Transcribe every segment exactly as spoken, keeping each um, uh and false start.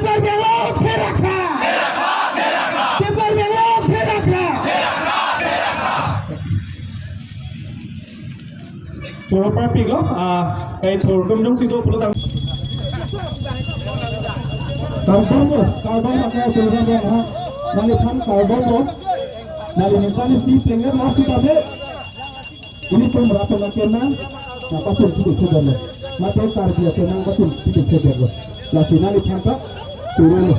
Karbi Anglong, thera kha! Karbi Anglong, thera kha! Choro parpiklo, ah, kai thor tum jongsi do pulo tang. Kardom lo, kardom lo, kai thor tum jong ha. Nangliphan kardom lo. Nangli neta ni si pengen lo sitame. Ilitum rat atum akenan, na patun titik sedang lo. Mate Karbi akenan patun titik sedang lo. Lasi nangliphan ta turun lo.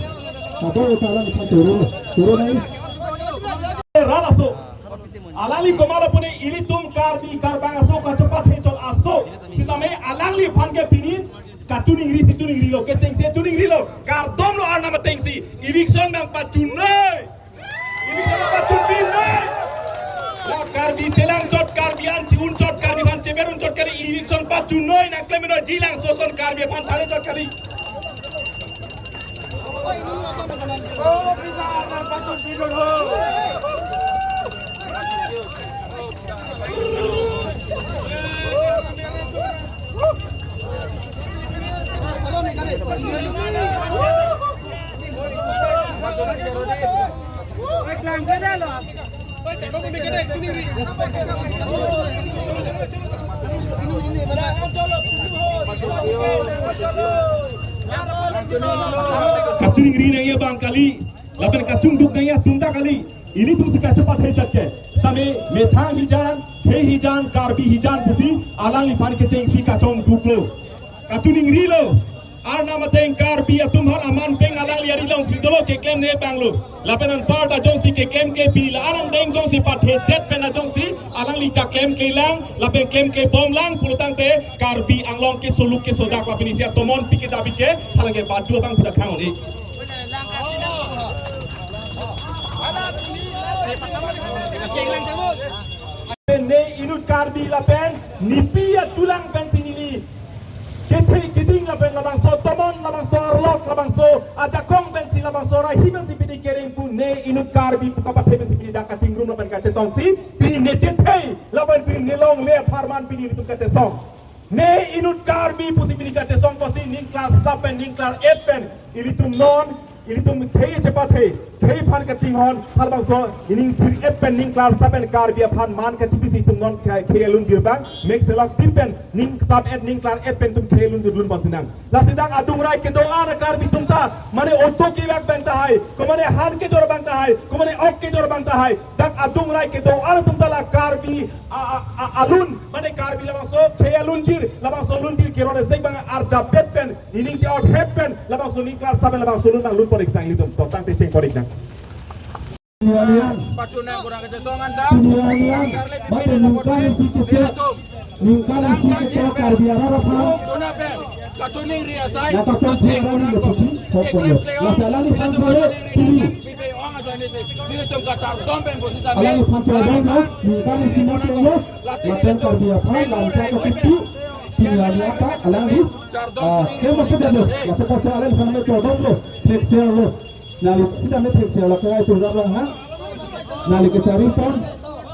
Ado utara nangphan turun lo. Turun nai. Rat aso. Alangli komatlo pune ilitum Karbi Karbang aso kachepathe chot aso. Sitame alangliphan ke pini kachiningri si chiningrilo, kechengsi chiningrilo. Kardom lo Arnam atengsi. Eviction nangpachun noi. Eviction nangpachunpi noi. La Karbi chelang chot, Karbi an chi-un chot, Karbi aphan cheber un chot kali, eviction pachun noi, nangklem noi, jilang soson Karbi aphan thare chot kali. Kachiningri nangji abang kali, lapen kachingduk nangji atum ta kali. Ilitum si kachepathe chot ke. Sitame methang hijan, khei hijan, Karbi hijan pusi alangliphan kechengsi kachongduklo. Kachiningrilo. Arnam ateng Karbi atum aphan aman pen alangli ari alongsi dolo keklemne abang lo. Lapen anparta jongsi keklem ke pini la-an angdeng jongsi pathedet pen ajongsi alangli ta klemklelang, lapen klemklebomlang pulotangte Karbi Anglong ke soluk ke sodak lapen isi atomon pike ta pike, halake badu abang pudak khang odi. Ne inut Karbi lapen nepi achulang pensi neli kethe keding lapen labangso tomon, labangso arlok, labangso ajakong pensi, labangso rahi pensi pini kereng pu ne inut Karbi pu kapathe pensi pini dak kachingrum lapen kachetongsi pini ne chethe lapen pini ne longle apharman pini ilitum kachesong. Ne inut Karbi pusi pini kachesong pusi ningklar sap pen ningklar et pen ilitum non, ilitum khei chepathe, khei aphan kachinghon, halabangso ining sir et pen ningklar sap pen Karbi aphan man kachipisi itum non khei, khei alunjir abang, mek selok tip pen ning sap et ningklar et pen itum khei alunjir lun bangsinang. Lasi dak adungrai kedo-an a Karbi atum ta, mane auto kevak abang tahai, ko mane han kejor abang tahai, ko mane ok kejor abang tahai, dak adungrai kedo-an atum ta la Karbi a, a, a, alun, mane Karbi labangso khei alunjir, labangso alunjir keron esek abang arjapet pen, ining ke-ot het pen, labangso ningklar sap pen labangso alun nang lun porik sang ilitum, totang te cheng porik nang. Pachunang kurang kachesong anta. Karle mate pipin ningkan isi kechok, ningkan isi kechok Karbi arat aphan. Tuna pen kachiningri asai. Nata chong kurang ni kechok, kok kok. Nasa lani phan sore, pini. Pipin ong asai nisi. Ilitum kachardom pen pusi sami. Alangli phan chardom lo, ningkan isi mate lo. Lapen Karbi aphan langka ketipi. Pini alangli ata, alangli. Ah, ke mate dado. Nasa pasi alangli phan chardom lo, thek thek lo. Nangli sitame thek thek lo, ke ai tu rap long ha. Nangli kechari pon,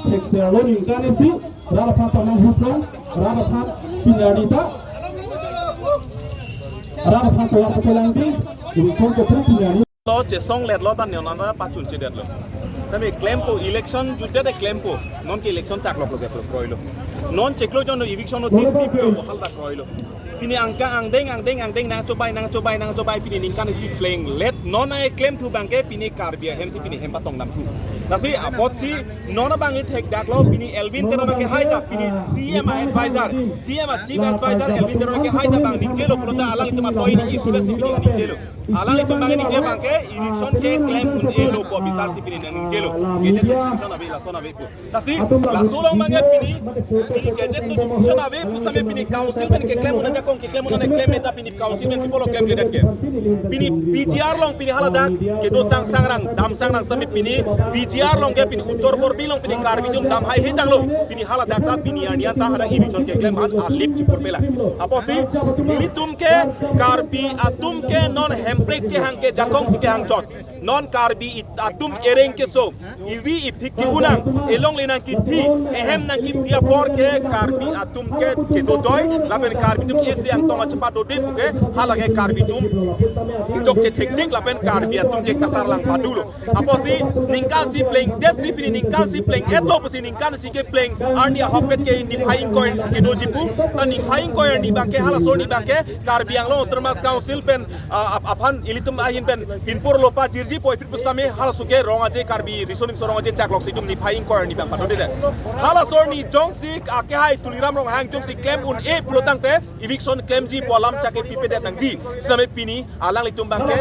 thek thek lo ningkan isi, rap aphan tamang huplong, rap aphan pini arni ta. Rap aphan toya pakelang di, ibi kon ko pini arni. Lo chesonglet lo ta ne non ta pachunchedet lo. Tame klempo election jutdet klempo. Non ke election chaklok lo ke kroilo. Non chiklo jon eviction notice pi pi lo hal ta kroilo. Pini angka angdeng angdeng angdeng nangchobai nangchobai nangchobai pini ningkan isi plenglet non ai klemthu abang ke pini Karbi ahem si pini hem patong damthu. Lasi apotsi non abang ithek dak lo pini Elwin Teron ke hai ta pini C M a advisor, C M a chief advisor Elwin Teron ke hai ta abang ningjelo pulo ta alanglitum atoi ni isulet si pini ningjelo. Alanglitum abang ningjelo abang ke election ke klem un-elo pu abisar si pini nang ningjelo. Gede election ave lason ave pu. Lasi, laso along abang ke pini, pini gazette notification ave pusitame pini council pen keklem un-e ajakong keklem un-e klem meta pini council pen sipolo klemkledet ke. Pini P G R along pini haladak kedo tang sangrang, dam sangrang sitame pini P G R along ke pini Uttar Borbil along pini Karbi atum dam haihe tanglo. Pini haladak ta pini arni anta hadak eviction keklem aphan alip chipur pela. Apotsi, ilitum ke Karbi atum ke non hem Prek kehang ke jakong si kehang chot. Non Karbi it-, atum ereng keso, ivi iphik kibunang, elongle nangkithi, ehem nangkipi apor ke Karbi atum ke kedojoi, lapen Karbi atum isi angtong achepat dodit ke, halake Karbi atum kechokche thektik, lapen Karbi atum ke kasarlang padulo. Apotsi ningkan si plengdet si pini ningkan si pleng-etlo pusi ningkan si kepleng arni ahokpet ke niphai ingkoi si kedoji pu. Ta niphai ingkoi arni abangke halaso arni abangke Karbi Anglong Autonomous Council pen, ah, ap-, aphan ilitum ahin pen pinpur lopa jirji poi pit pusitame halaso ke Rong Aje Karbi Riso Nimso Rong Aje Chaklok si itum niphai ingkoi arni abang padodedet. Halaso arni jongsi akehai Tuliram Ronghang jongsi klem un-e pulo tangte eviction klemji pu alam chake pipedet nangji. Sitame pini alanglitum abangke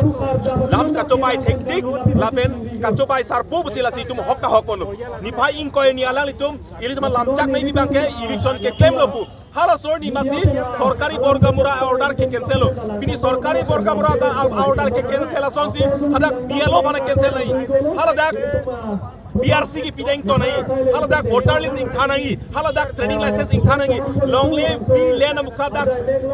lam kachobai thektik lapen kachobai sarpo pusi lasi itum hok ta hok ponlo. Niphai ingkoi arni alanglitum ilitum lam chak nai abangke eviction keklemlo pu. Halaso arni masi sorkari borgamura order ke cancel lo. Pini sorkari borgamura ta al-, order ke cancel asonsi hadak B L O aphan cancel nai. Haladak B R C kepi deng to nai, haladak voter list ingthan nai, haladak trading license ingthan nai, longle free land amukha dak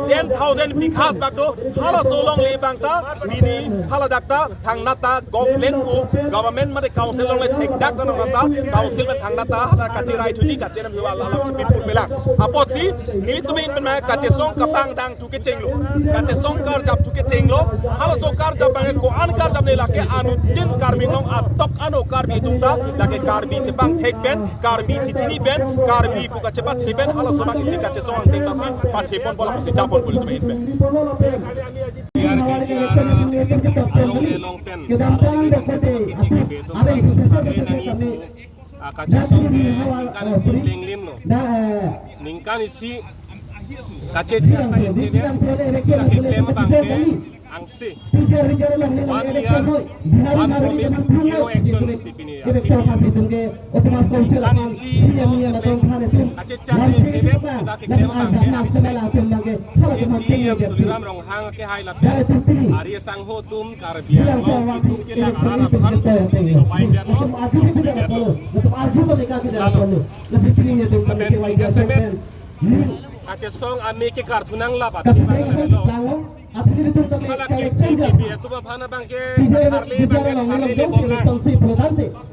ten thousand bighas bak do, halaso longle abang ta, pini haladak ta, thangnat ta, government pu, government mate council longle thekdak ta nang ta, council pen thangnat ta, hadak kachirai thuji kachenam hu ala ala pinpur pelang. Apotsi, nelitum ahin pen ma kachesong kapangdang thu kechenglo. Kachesong karjap thu kechenglo. Halaso karjap abangke ko-an karjap ne lake anuttin Karbi Anglong atok ano Karbi atum ta lake Karbi chepangthek pen, Karbi chichini pen, Karbi pu kachepathek pen, halaso abang isi kachesong angthek ta si pathepon bola pusi japon puli temen pen. Biar bicara along elong pen, kedamtang along elong pen, kedamtang pen, kedamtang pen, kedamtang pen, kedamtang pen, kedamtang pen, ah, kachesong ke ningkan isi plenglimlo. Ningkan isi kachechak ta isi keklem abangke angse. One year, one promise, zero action isi pini ya. Ningkan isi kachechak ke keklem abangke angse. Isi ya Tuliram Ronghang kehai lapen Arya Sangho atum Karbi Anglong itum ke dak arat aphan chobai detlo. Lapen ke semen kachesong ame ke karthu nang lap atum abang detlo. Hala ke K T P atum aphan abangke tharle abangke tharle le bom lang.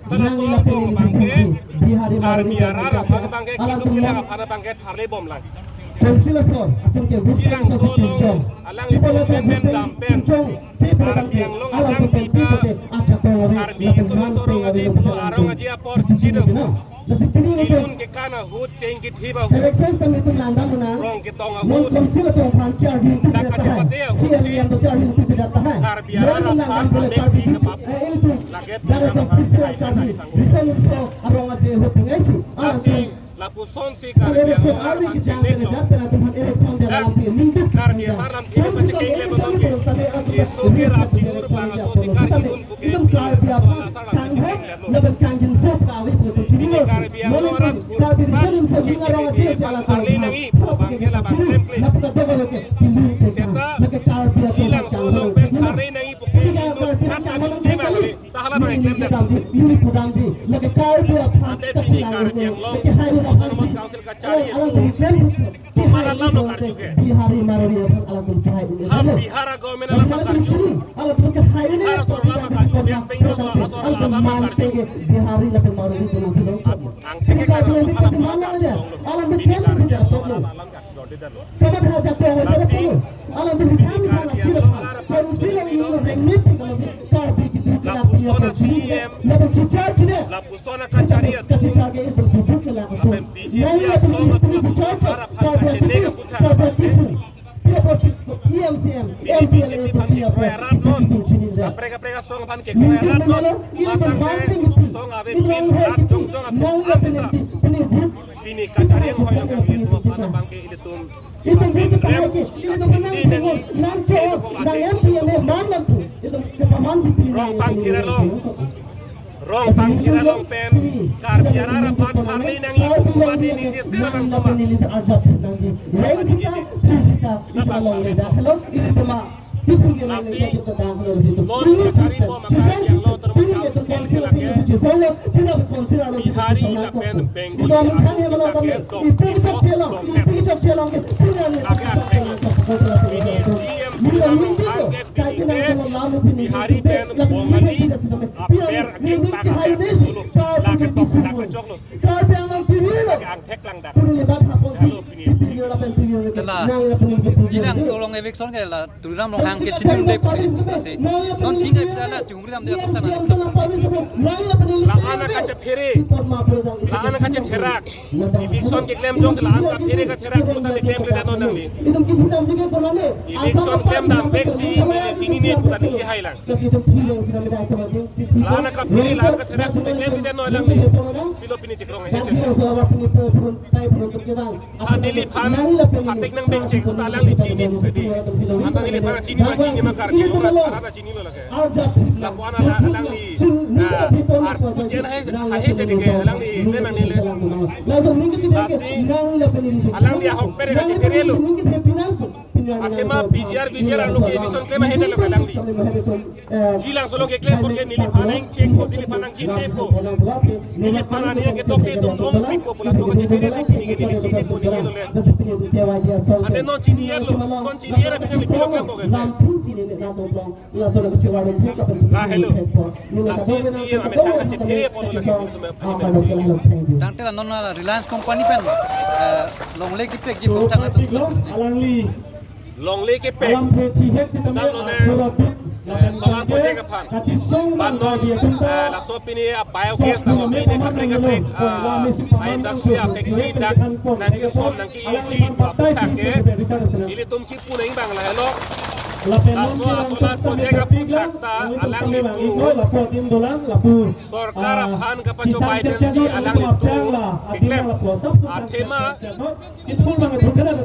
Tara so bom abangke Karbi arat aphan abangke keduk kelang aphan abangke tharle bom lang. Council asor atum ke vote Chirangso along alanglitum mem mem dam pen Karbi Anglong alam pen ta Karbi Riso Nimso Rong Aje pulo arong aje apor chidok. Lasi pini ilitum ke kan ahut cheng kithip ahut. Election time itum langdam nang. Rong ketong ahut. Non council atum aphan charging tu dak tidak tahan. Kachepate ahut C M si M tu charging tu tidak tahan. Karbi arat aphan langdam boleh amek Karbi di kepap. Eh, ilitum. Lake dari tu festival Karbi. Riso Nimso Rong Aje ahut tinggal si. Alanglitum. Lapuson si Karbi Anglong arphan chenek no. Dak Karbi asar lam thiri pachekenglem abangke. Isu ke rap chigur bang aso si kar idun puke. Itum Karbi aphan kangho lapen kangjinso kave pu itum chinilos. Karbi Anglong arat Karbi Riso Nimso Rong Aje si alanglitum tharle nangji pu abangke labang klemkle. Seta Chilangso along pen tharle nangji puke itum phat atum chima kali. Ta hala abang klem dak. Neli pudamji, lake Karbi aphan. Ante pini Karbi Anglong Autonomous Council kachari atum. Bihar alam lo karju ke. Bihari Marwari aphan alanglitum chai. Ha Bihar a government alam lo karju. Bihar asor alam lo karju. West Bengal asor alam lo karju. Bihari lapen Marwari atum si long. Angke ke Karbi Anglong Autonomous Council long lo. Bihar alam lo. Kamat haja kong aja polo. Alanglitum bikang bikang asir aphan. Council along rengni pi kamatsi Karbi keduk kelak pi aphan chini. Lapen chichar chini. Lapuson akachari atum. Kachichar ke itum keduk kelak atum. Lapen B J P asong atum aphan Bihar aphan kachenek aputhak. Karbi atum. Pi aphan E M C M, M P L A atum pi aphan keduk kesung chini da. Kaprek kaprek asong aphan kekroi arat non. Matang ke song ave pin rat jongjong atum. Pini kachari ang hoy akan ilitum aphan abangke ilitum. Itum vote pahai ke, itum penang tengok, nang chok, nang M P M A man nang tu, itum kepaman si pini. Rong pangkir along. Rong pangkir along pen, Karbi arat aphan tharle nangji pu mati ningje sir abang toma. Reng sita, three sita, itum along le da. Hello, ilitum a. Lasi, non kachari bom akar yang lo termasuk sel kelaket. Bihari lapen Bengali atum kita ke dok dok dok dok. Lapen pini C M Tuliram Ronghang ke pini Bihari pen Bongali aber angthek lang dak. Lake tok dak choklo. Lake angthek lang dak. Halo pini. Tela. Jilang solong eviction ke la Tuliram Ronghang ke chinidunde pusi. Non chinine pura la chungri dam de sotana. La-an kachephere. La-an kachetherak. Eviction keklem jongsi la-an kaphere katherak pu ta keklem klemkledet non nangli. Eviction klem dam vek si neli chinine pu ta neli hailang. La-an kaphere la-an katherak pu ta klemkledet non nangli. Pilo pini chekrong he se. Ha neliphan, ha pek nang bek chek pu ta alangli chini pu si. Anta neliphan chini ma chini ma Karbi Anglong arat ta chinilo lake. Lapu-an alangli, ah, arpu chen hai, hai se deke alangli le nang nele. Lasi alangli ahokpet kacheperelo. Athema P G R, V G R arlo ke eviction klem ahedetlo alangli. Jilang solong keklem apor ke neliphan nangchekpo, neliphan nangkintepo. Neliphan ani nangketokte atum dongpikpo pu laso kachephere si pini ke neli chinipo neli lole. Ante non chini-etlo, non chini-et aphi nangli pilo klempo ke. Ah, hello. Lasi C M amethang kachephere apotlo lake pini atum aphan. Tangte la non la Reliance Company pen, eh, longle kepekji pu tangte. Alangli. Longle kepek. Alam phe thi het sitame. Dam lo ne, akhur abit, eh, solar project aphan. Kachisong ban non, eh, laso pini a biogas na pini kaprek kaprek, ah, a industry a factory dak nangkesom nangke-eji pu aphuthak ke. Ilitum kipu nang bang lahelo. Laso a solar project aphuthak ta alanglitum. Lapu adim dolang, lapu. Sorkar aphan kapachobai pensi alanglitum keklem. Athema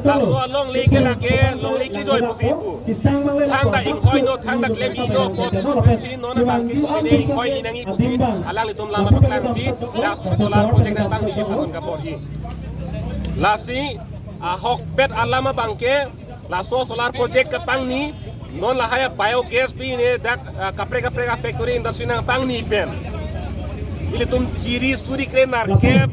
laso alongle ke lake longle kejoi pusi pu. Thangta inghoi no, thangta klem-i no pu pensi non abang ke kopine inghoi-i nangji pusi alanglitum lam paklangsi dak solar project nangpangji pu abang kabor-i. Lasi ahokpet alam abang ke laso solar project kapangni, non lahai a biogas pini dak, ah, kaprek kaprek a factory industry nangpangni pen. Ilitum chiri suri kre-nerkep,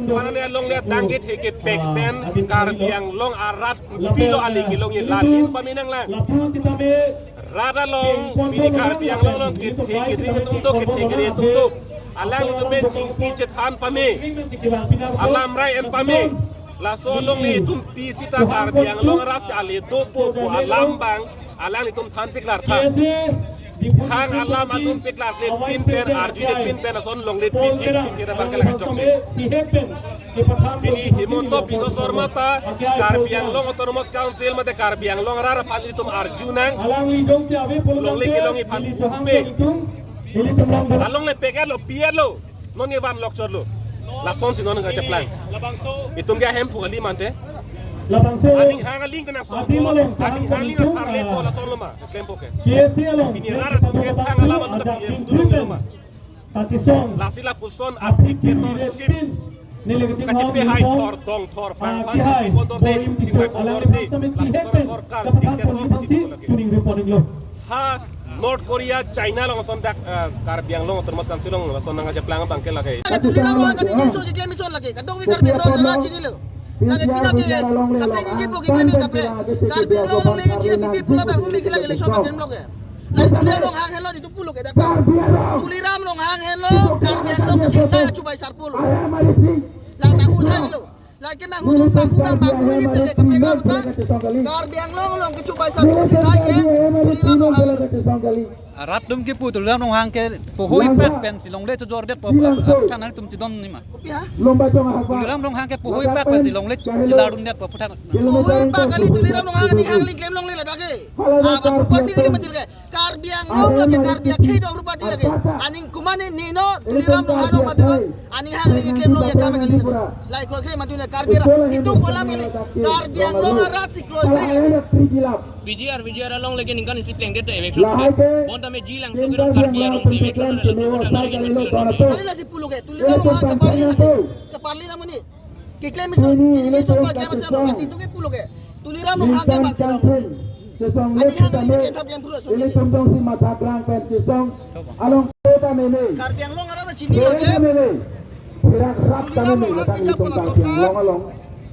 mana ne alongle adang ke theke pek pen, Karbi Anglong arat kopilo ale kelongji, lalin pame nanglang. Rat along, pini Karbi Anglong along ke, ke, ke, ketum do, ke, ke, ketum do. Alanglitum pen chingki chethan pame. Alam rai en pame. Laso alongle itum pi sita Karbi Anglong arat si ale dopo pu alam abang alanglitum thanpiklar tha. Hang alam atum piklarle pin pen, arjuje pin pen, ason longle pin, pin, pin, pin abang ke la kachokche. Pini Himanta Biswa Sarma ta Karbi Anglong Autonomous Council mate Karbi Anglong arat aphan itum arju nang. Longle kelongji aphan pe. Alongle pek-etlo, pi-etlo. Non ke van lok chotlo. Lasonsi non kacheplang. Itum ke ahemphu kali mante. Aning hang aling kena song. Aning hang aling apharle pu lason lo ma. Klempo ke. Pini rat atum ke thang alam atum ke pudun lo ma. Lasi lapuson a dictatorship. Kachepe hai thor dong thor pang pang si pondor de, si pondor de. Lapuson sorkar dictator si pondor de. Ha North Korea, China along ason dak, eh, Karbi Anglong Autonomous Council along ason nangkacheplang abang ke lake. Lake Tuliram Ronghang kani Jason keklem ison lake. Kadokave Karbi Anglong arat chinilo. Lake pina ke kaprek keji pu keklem kaprek. Karbi Anglong along lake chini pipi pula bang umi ke lake election bang keklem lo ke. Lake Tuliram Ronghang henlo itum pulo ke dak. Tuliram Ronghang henlo Karbi Anglong kechinta chubai sarpo lo. Lang bang hu hai lo. Lake manghu, manghu, manghu, manghu, ite le kaprek lam ta. Karbi Anglong along kechubai sarpo si lake, Tuliram Ronghang. Rat atum kipu Tuliram Ronghang ke pohoipet pensi longle chojordetpo, aphuthak nangtum chidon nima. Kopi ha? Tuliram Ronghang ke pohoipet pensi longle chedardundetpo aphuthak. Pohoipet kali Tuliram Ronghang aning hang aling klem longle ladak ke. Ah, property kali matir ke. Karbi Anglong lake Karbi akhei do property lake. Aning kumani nino Tuliram Ronghang do madu. Aning hang aling klem longle kami kali lake. Lai kroikre madu ne Karbi ra. Itum pu alam kali. Karbi Anglong arat si kroikre lake. B G R, V G R along lake ningkan isi plengdet eviction. Bonta me Jilangso ke Karbi Anglong eviction. Kali lasi pulo ke. Tuliram Ronghang kaparli lake. Kaparli namuni. Keklem ison, keklem ison, keklem ison, kasi itu ke pulo ke. Tuliram Ronghang ke masih ram. Aning hang aling keklem thap keklem pulo ison. Ilitum dong si mathak rang pen chisong. Along kota meme. Karbi Anglong arat chinilo ke. Meme. Phirak rap kami Tuliram Ronghang ke japa la sorkar. Along along.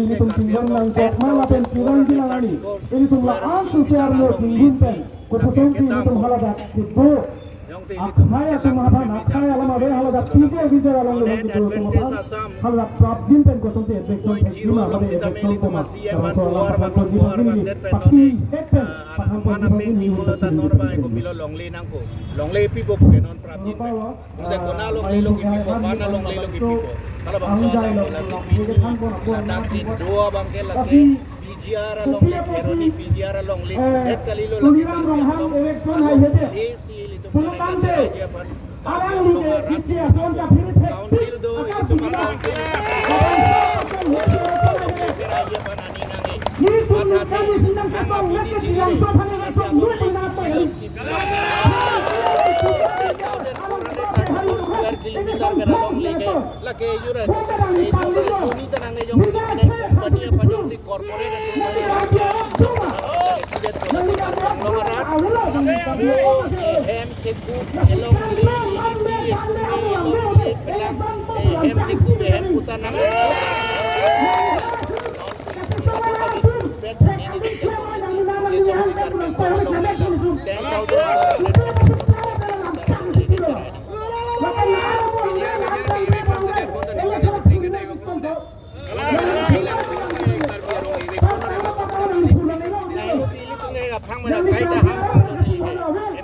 ilitum tinggon nangkok ma lapen tinggon bilang ani. Ilitum la-an sosial mo tinggon pen. Kopuson si ilitum haladak kedo. Akhai atum aphan, akhai alam ave haladak P J V J along lo kedo atum aphan. Haladak prapjin pen kosonsi eviction thekji ma, mane eviction tema. Karon so alam pathan ponji ponji, pathi hek pen pathan ponji ponji, neli unta tini. Longle nangko, longle pipo ke non prapjin pen. Ante kona longle lo kipipo, kona longle lo kipipo. Halabangso alam lo lasi pipo. Ladak Indo abang ke lake P G R along le, Kheroni P G R along le, eh, het kali lo lake Tuliram Karbi Ronghang Anglong election along hai hete. Lesi ilitum pulotangte, aji aphan. Alangli ke kichi ason kaphirit hek. Council do, akar ilitum council. Aji aphan ani nangji. Ni tun ni kami sindang kesong, leke jilang so phane kesong, lu pina to. Square kilometer mera longle ke, lake jura. Itu ni tanang ejong company apa jongsi corporate atau company. Ehem thekthe, elongle, ehem thekthe, ehem puta nang.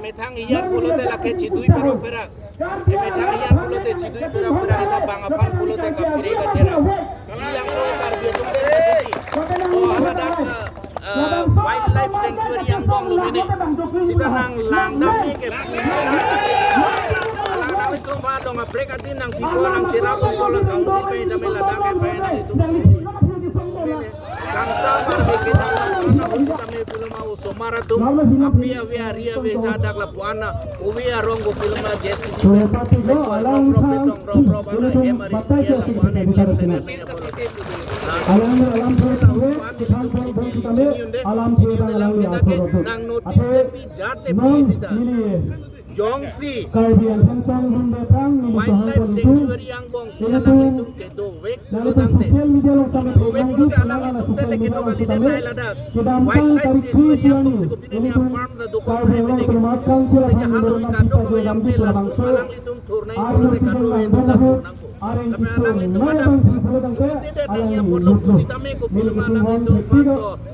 Emethang iyar pulote lake chidui perak perak. Emethang iyar pulote chidui perak perak, ita bang aphan pulote kaphere kathera. Yang so Karbi atum te, oh, haladak, eh, wildlife sanctuary angbong lo mene. Sita nang langdam ni ke. Langdam itu ba dong aprek atin nangpipo, nangcherap po la council pen tame ladak ke pen nang itu. Mene. Kangsam arve kedang la karena uji tame puloma osomar atum api ave ari ave hadak lapu-an na ove arong ko puloma J C B. So, pati ko, alang rop rop thang, betong rop rop ala ilitum hem ari batai dia ke lapu-an sing na sing dia sing. Alang alam pura pura, thang pura pura kita me, alam pura alang ni atur atur. Nang notice ape, le pi jat le non pi sita. Neli Jongsi Karbi Anglong song Lumdeplang neli wildlife sanctuary angbong si alanglitum kedovek pulo tangte, social media along sampai dovek pulo te alanglitum te leke do kali de nai ladak. Wildlife sanctuary angbong si kopine ne farm la dokok Karbi Anglong Autonomous Council sejak aphan halo neli ikadok nangpi lo yang pajam di sila Labangso. Alanglitum thurnei pulo te kado e do dak thurnang. Tapi alanglitum ada.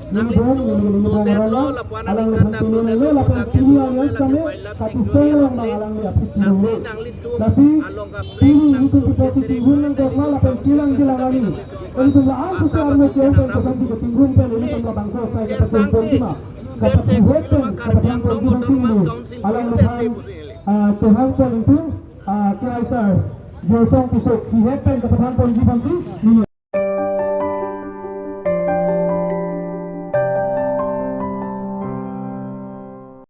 Nanglitum dodet lo lapu-an nangkandak lo, lapu-an nangkandak lo, lapu-an nangkandak lo, lapu-an nangkandak lo. Nasi nanglitum along kaprek nangtum chesere nangtum kilang kilang ani. Nanglitum la-an sosial mo kiong pen koson si ketinggung pen nanglitum labangso sai kapatun pon sima. Kapatun hek pen kapatun pon sima. Alang lapu-an, ah, Tuhan pon itu, ah, K I sir Jorsong Tisok si hek pen kapathan ponji ponji.